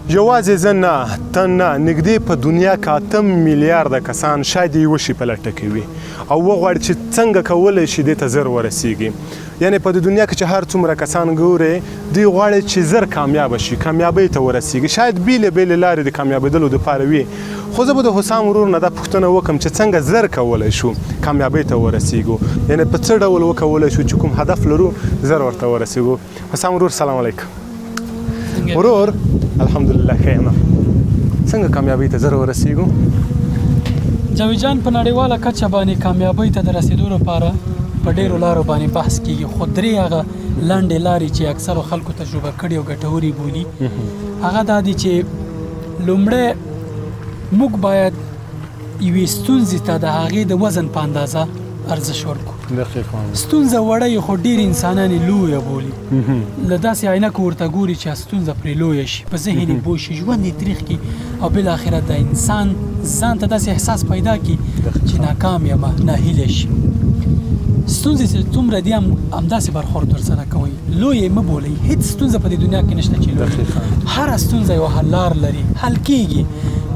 یوازې زه نه، ته نه، نږدې په دنیا کې اته میلیارده کسان شاید د یوه شي په لټه کې وي او وغواړي چې څنګه کولی شي دې ته زر ورسیږي. یعنې په دې دنیا کې چې هر څومره کسان ګورې، دوی غواړي چې زر کامیابه شي، کامیابۍ ته ورسیږي. شاید بیلې بیلې لارې د کامیابېدلو دپاره وي، خو زه به د حسام ورور نه دا پوښتنه وکړم چې څنګه زر کولی شو کامیابۍ ته ورسیږو، یعنې په څه ډول وکولی شو چې کوم هدف لرو زر ورته ورسیږو. حسام ورور سلام علیکم. ورور الحمدلله ښه یم. څنګه کامیابۍ ته زر ورسیږو؟ جاوید جان، په نړیواله کچه باندې کامیابۍ ته د رسیدو لپاره په ډیرو لارو باندې بحث کیږي، خو درې هغه لنډې لارې چې اکثرو خلکو تجربه کړي او ګټورې بولي هغه دا دي چې لومړی موږ باید یوې ستونزې ته د هغې د وزن په اندازه ارزش ورکړو. دقیقاً. ستونزه وړه وي خو ډېر انسانان یې لویه بولي، له داسې عینکو ورته ګوري چې ستونزه پرې لویه شي، په ذهن یې بوج شي، ژوند یې تریخ کړي او بالاخره د انسان ځان ته داسې احساس پیدا کړي چې ناکام یم، ناهیلی شي. ستونزې چې څومره دي هم همداسې برخورد ورسره کوئ، لوی یې مه بولئ. هیڅ ستونزه په دې دنیا کې نشته چې لوی وي، هره ستونزه یوه حل لار لري، حل کیږي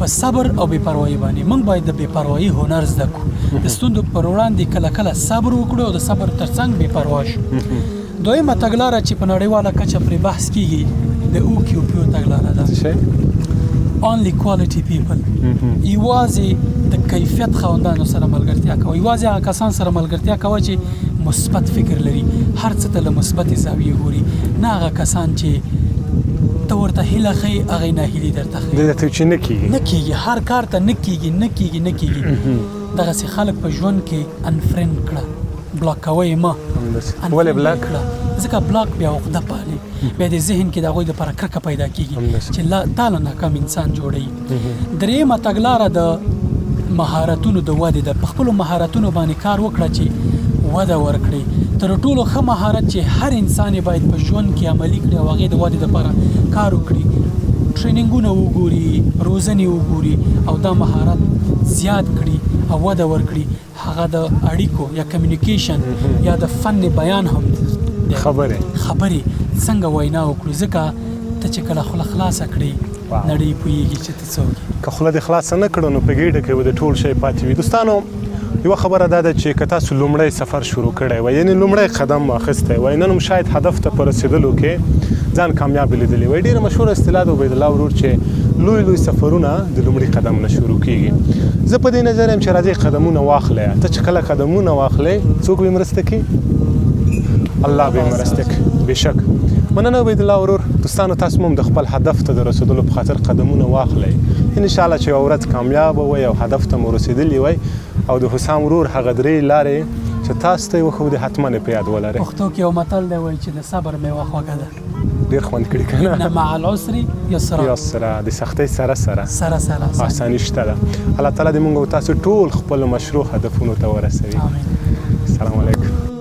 په صبر او بې پروایي باندې. موږ باید د بې پروایي هنر زده کړو، د ستونزو پر وړاندې کله کله صبر وکړو او د صبر ترڅنګ بې پروا شو. دویمه تګلاره چې په نړیواله کچه پرې بحث کیږي د او کیو پیو تګلاره ده. Only quality people، یوازې د کیفیت خاوندانو سره ملګرتیا کوي، یوازې هغه کسان سره ملګرتیا کوي چې مثبت فکر لري، هر څه ته له مثبتې زاویې ګوري، نه هغه کسان چې ته ورته هیله ښیې هغه ناهیلي درته ښیي. دې ته چې نه کیږي، نه کیږي، هر کار ته نه کیږي، نه کیږي، نه کیږي. دغسې خلک په ژوند کې unfriend کړه، block کوئ مه. ولې block کړه؟ ځکه block بیا عقده پالي، بیا د ذهن کې د هغوی دپاره کرکه پیدا کیږي چې لا تا له ناکام انسان جوړوي. درېیمه تګلاره د مهارتونو د ودې ده. په خپلو مهارتونو باندې کار وکړه چې وده ورکړي. تر ټولو ښه مهارت چې هر انسان یې باید په ژوند کې عملي کړي او هغې د ودې دپاره کار وکړي، ټریننګونه وګوري، روزنې وګوري او دا مهارت زیات کړي او وده ورکړي، هغه د اړیکو یا communication یا د فن بیان هم دی. خبرې څنګه وینا وکړو، ځکه ته چې کله خوله خلاصه کړې نړۍ پوهېږي چې ته څوک یې. که خوله دې خلاصه نه کړه نو په ګېډه کې به د ټول شی پاتې وي. دوستانو، یوه خبره دا ده چې که تاسو لومړی سفر شروع کړی وای، یعنی لومړی قدم مو اخیستی وای، نن هم شاید هدف ته په رسېدلو کې ځان کامیاب لیدلی وای. ډېره مشهوره اصطلاح ده عبیدالله ورور چې لوی لوی سفرونه د لومړي قدم نه شروع کیږي. زه په دې نظر یم چې راځئ قدمونه واخلئ. ته چې کله قدمونه واخلې څوک به مرسته کوي؟ الله به مرسته کوي بېشک. مننه عبیدالله ورور. دوستانو، تاسو هم د خپل هدف ته د رسېدلو په خاطر قدمونه واخلئ. ان شاء الله چې یوه ورځ کامیاب وئ او هدف ته مو رسېدلي وئ او د حسام ورور هغه درې لارې چې تاسو ته یې وښودې حتما یې په یاد ولرئ. پښتو کې یو متل دی، وایي چې د صبر میوه خوږه ده. ډیر خوند کړي کنه. ان مع العسر یسرا، یسرا، د سختۍ سره سره سره سره آساني شته ده. الله تعالی دې موږ او تاسو ټول خپل مشروع هدفونو ته ورسوي. آمین. السلام علیکم.